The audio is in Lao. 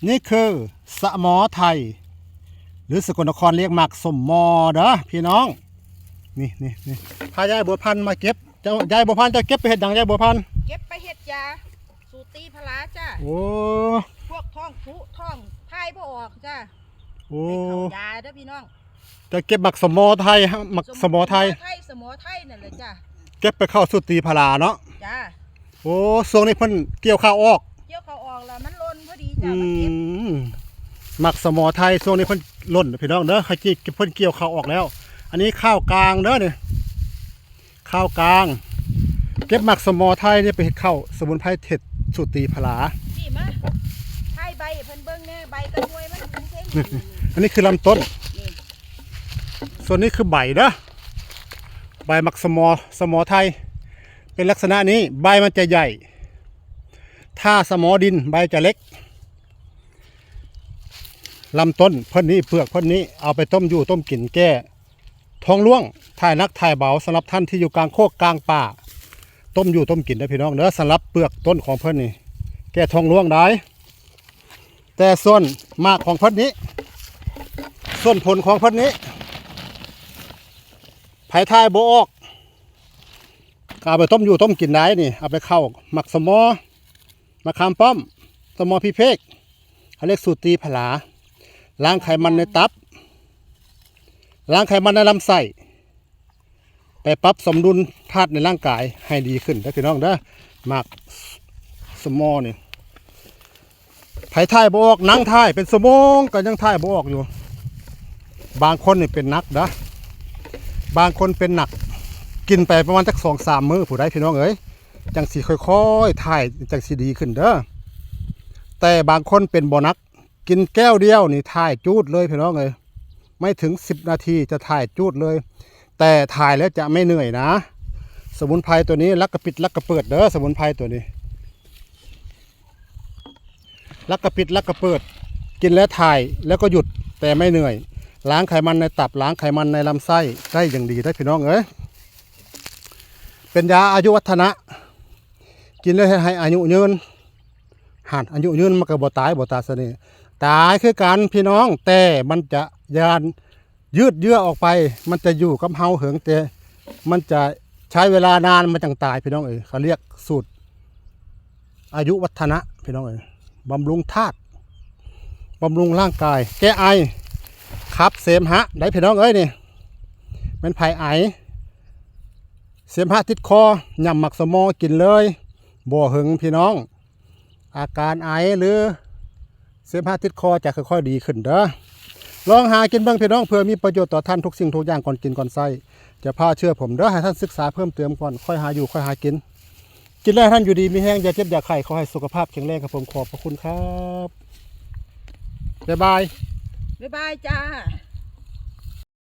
ນີ້ຄືສະໝໍໄທ ຫຼືສະກົນນະຄອນລຽກໝາກສົມໝໍເດີພີ່ນ້ອງ. ນີ້ໆໆ ພາຍາຍບົວພັນມາເກັບ. ເຈົ້າ ຍາຍບົວພັນ ເຈົ້າເກັບໄປເຮັດຫຍັງ ຍາຍບົວພັນ? ເກັບໄປເຮັດຢາສູດຕີພາລາຈ້າ. ໂອ້ ພວກທ້ອງຜຸທ້ອງຖ່າຍບໍ່ອອກຈ້າ. ໂອ້ ເປັນເຂົ້າຢາເດີພີ່ນ້ອງ. ເຈົ້າເກັບໝາກສະໝໍໄທ ໝາກສະໝໍໄທ ສະໝໍໄທ ສະໝໍໄທນັ້ນແຫຼະຈ້າ. ເກັບໄປເຂົ້າສູດຕີພາລາເນາະ. ຈ້າ. ໂອ້ ຊ່ວງນີ້ເພິ່ນກ່ຽວເຂົ້າອອກ. ກ່ຽວເຂົ້າອອກແລ້ວມັນຫຼົ່ນພໍດີຈ້າ. ອືມ ມາເກັບໝາກສະໝໍໄທ ຊ່ວງນີ້ເພິ່ນຫຼົ່ນພີ່ນ້ອງເດີ. ເຂົາເຈົ້າເພິ່ນກ່ຽວເຂົ້າອອກແລ້ວ. ອັນນີ້ຄາວກາງເດີນີ້ ຄາວກາງ. ເກັບໝາກສະໝໍໄທນີ້ໄປເຮັດເຂົ້າສະໝຸນໄພ ເຮັດສູດຕີພາລາ. ນີ້ມາຖ່າຍໃບໃຫ້ເພິ່ນເບິ່ງແດ່ ໃບກັບໜ່ວຍມັນເປັນຈັ່ງໃດ. ອັນນີ້ຄືລຳຕົ້ນ. ນີ້ ສ່ວນນີ້ຄືໃບເດີ ໃບໝາກສະໝໍ ສະໝໍໄທ ເປັນລັກສະນະນີ້. ໃບມັນຈະໃຫຍ່ ຖ້າສະໝໍດິນໃບຈະເລັກ. ລຳຕົ້ນເພິ່ນນີ້ ເປືອກເພິ່ນນີ້ ເອົາໄປຕົ້ມຢູ່ຕົ້ມກິນ ແກ້ທ້ອງຫຼວງ ຖ່າຍໜັກຖ່າຍເບົາ. ສຳລັບທ່ານທີ່ຢູ່ກາງໂຄກກາງປ່າ ຕົ້ມຢູ່ຕົ້ມກິນເດີພີ່ນ້ອງເດີ. ສຳລັບເປືອກຕົ້ນຂອງເພິ່ນນີ້ ແກ້ທ້ອງຫຼວງໄດ້. ແຕ່ສ່ວນໝາກຂອງເພິ່ນນີ້ ສ່ວນຜົນຂອງເພິ່ນນີ້ ໃຜຖ່າຍບໍ່ອອກ ກໍເອົາໄປຕົ້ມຢູ່ຕົ້ມກິນໄດ້ນີ້. ເອົາໄປເຂົ້າໝາກສະໝໍ ມະຂາມປ້ອມ ສະໝໍພິເພກ ເຂົາເອີ້ນສູດຕີພາລາ. ລ້າງໄຂມັນໃນຕັບ ລ້າງໄຂມັນໃນລຳໄສ້ ໄປປັບສົມດຸນທາດໃນຮ່າງກາຍໃຫ້ດີຂຶ້ນເດີພີ່ນ້ອງເດີ. ໝາກສະໝໍນີ້ ໃຜຖ່າຍບໍ່ອອກ ນັ່ງຖ່າຍເປັນຊົ່ວໂມງກໍຍັງຖ່າຍບໍ່ອອກຢູ່. ບາງຄົນນີ້ເປັນໜັກເດີ ບາງຄົນເປັນໜັກ ກິນໄປປະມານຈັກສອງສາມມື້ພຸ້ນໃດ໋ພີ່ນ້ອງເອີຍ ຈັ່ງຊິຄ່ອຍໆຖ່າຍ ຈັ່ງຊິດີຂຶ້ນເດີ. ແຕ່ບາງຄົນເປັນບໍ່ໜັກ ກິນແກ້ວດຽວນີ້ຖ່າຍຈູດເລີຍພີ່ນ້ອງເອີຍ ໄມ່ເຖິງສິບນາທີຈະຖ່າຍຈູດເລີຍ. ແຕ່ຖ່າຍແລ້ວຈະໄມ່ເມື່ອຍນະ. ສະໝຸນໄພຕົວນີ້ລັກກະປິດລັກກະເປີດເດີ ສະໝຸນໄພຕົວນີ້ ລັກກະປິດລັກກະເປີດ. ກິນແລ້ວຖ່າຍ ແລ້ວກໍຢຸດ ແຕ່ໄມ່ເມື່ອຍ. ລ້າງໄຂມັນໃນຕັບ ລ້າງໄຂມັນໃນລຳໄສ້ໄດ້ຢ່າງດີເດີພີ່ນ້ອງເອີຍ. ເປັນຢາອາຍຸວັດທະນະ ກິນແລ້ວເຮັດໃຫ້ອາຍຸຍືນ. ຫັ້ນ ອາຍຸຍືນມັນກໍບໍ່ຕາຍ ບໍ່ຕາຍຊະນີ້ ຕາຍຄືກັນພີ່ນ້ອງ ແຕ່ມັນຈະຢ້ານ ຢືດເຍື້ອອອກໄປ ມັນຈະຢູ່ກັບເຮົາເຫິງ ແຕ່ມັນຈະໃຊ້ເວລານານ ມັນຈັ່ງຕາຍພີ່ນ້ອງເອີຍ. ເຂົາລຽກສູດອາຍຸວັດທະນະພີ່ນ້ອງເອີຍ ບຳລຸງທາດ ບຳລຸງຮ່າງກາຍ ແກ້ໄອ ຂັບເສມຫະໄດ້ພີ່ນ້ອງເອີຍ. ນີ້ແມ່ນໃຜໄອ ເສມຫະຕິດຄໍ ຫຍ້ຳໝາກສະໝໍກິນເລີຍ ບໍ່ເຫິງພີ່ນ້ອງ ອາການໄອ ຫຼື ເສມຫະຕິດຄໍຈະຄ່ອຍໆດີຂຶ້ນເດີ. ລອງຫາກິນເບິ່ງພີ່ນ້ອງ ເພື່ອມີປະໂຫຍດຕໍ່ທ່ານທຸກສິ່ງທຸກຢ່າງ ກ່ອນກິນກ່ອນໃຊ້. ຢ່າພາເຊື່ອຜົມເດີ ໃຫ້ທ່ານສຶກສາເພີ່ມເຕີມກ່ອນ ຄ່ອຍຫາຢູ່ຄ່ອຍຫາກິນ. ກິນແລ້ວໃຫ້ທ່ານຢູ່ດີມີແຮງ ຢ່າເຈັບຢ່າໄຂ້ ຂໍໃຫ້ສຸຂະພາບແຂງແຮງຄັບຜົມ. ຂອບພະຄຸນຄັບ ບາຍບາຍ ບາຍບາຍຈ້າ.